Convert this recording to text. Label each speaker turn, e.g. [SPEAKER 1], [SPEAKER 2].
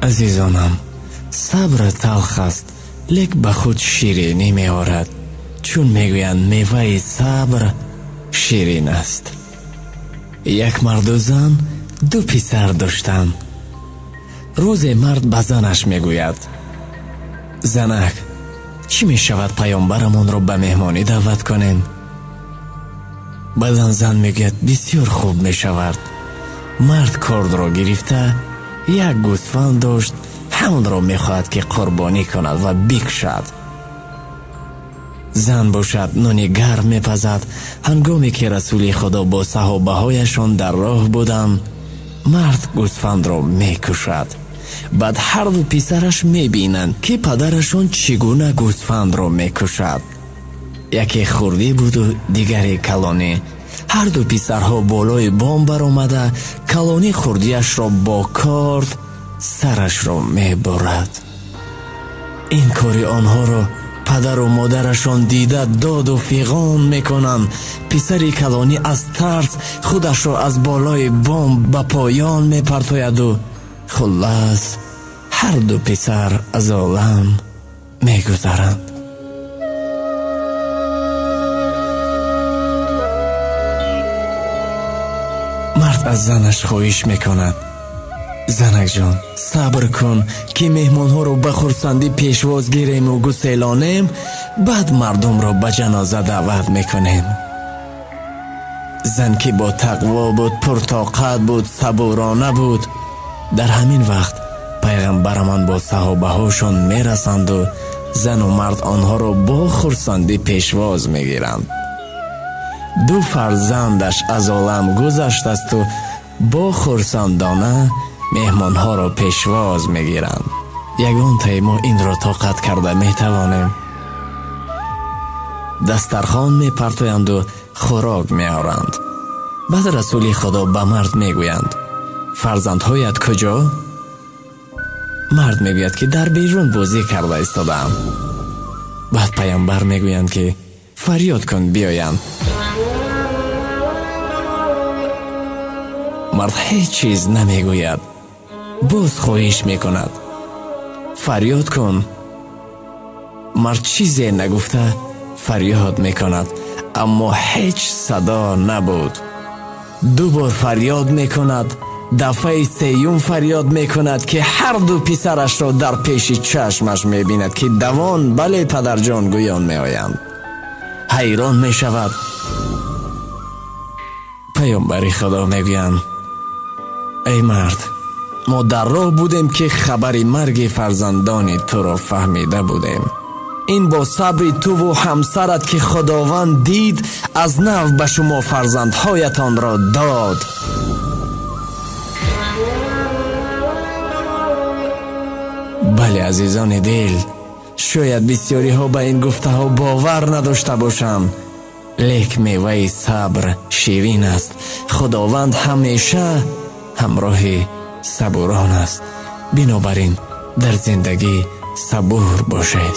[SPEAKER 1] Азизонам, сабр талх аст, лек ба худ ширинӣ меорад, чун мегӯянд, меваи сабр ширин аст. Як марду зан ду писар доштанд. Рӯзе мард ба занаш мегӯяд: «Занак, чӣ мешавад, паёмбарамонро ба меҳмонӣ даъват кунем?» Баъдан зан мегӯяд: «Бисёр хуб мешавад». Мард кордро гирифта, як гӯсфанд дошт, ҳамонро мехоҳад, ки қурбонӣ кунад ва бикушад. Зан бошад, нони гарм мепазад. Ҳангоме ки Расули Худо бо саҳобаҳояшон дар роҳ буданд, мард гӯсфандро мекушад. Баъд ҳарду писараш мебинанд, ки падарашон чӣ гуна гӯсфандро мекушад. Яке хурдӣ буду дигаре калонӣ. Ҳарду писарҳо болои бом баромада, калонӣ хурдиашро бо корд сарашро мебурад. Ин кори онҳоро падару модарашон дида, доду фиғон мекунанд. Писари калонӣ аз тарс худашро аз болои бом ба поён мепартояду хуллас, ҳарду писар аз олам мегузаранд. Мард аз занаш хоҳиш мекунад: «Занакҷон, сабр кун, ки меҳмонҳоро ба хурсандӣ пешвоз гирему гуселонем, баъд мардумро ба ҷаноза даъват мекунем». Зан, ки бо тақво буд, пуртоқат буд, сабурона буд. Дар ҳамин вақт пайғамбарамон бо саҳобаҳошон мерасанду зану мард онҳоро бо хурсандӣ пешвоз мегиранд. Ду фарзандаш аз олам гузаштасту бо хурсандона меҳмонҳоро пешвоз мегиранд. Ягонтаи мо инро тоқат карда метавонем? Дастархон мепартоянду хӯрок меоранд. Баъд Расули Худо ба мард мегӯянд: «Фарзандҳоят куҷо?» Мард мегӯяд, ки дар берун бозӣ карда истодаам. Баъд пайғамбар мегӯянд, ки фарёд кун, биёянд. Мард ҳеҷ чиз намегӯяд. Боз хоҳиш мекунад: «Фарёд кун». Мард чизе нагуфта фарёд мекунад, аммо ҳеҷ садо набуд. Ду бор фарёд мекунад. Дафъаи сеюм фарёд мекунад, ки ҳарду писарашро дар пеши чашмаш мебинад, ки давон «Бале, падарҷон» гӯён меоянд. Ҳайрон мешавад. Паёмбари Худо мегӯянд: «Эй мард, мо дар роҳ будем, ки хабари марги фарзандони туро фаҳмида будем. Ин бо сабри туву ҳамсарат, ки Худованд дид, аз нав ба шумо фарзандҳоятонро дод». Бале, азизони дил, шояд бисёриҳо ба ин гуфтаҳо бовар надошта бошанд, лек меваи сабр ширин аст. Худованд ҳамеша ҳамроҳи сабурон аст. Бинобар ин дар зиндагӣ сабур бошед.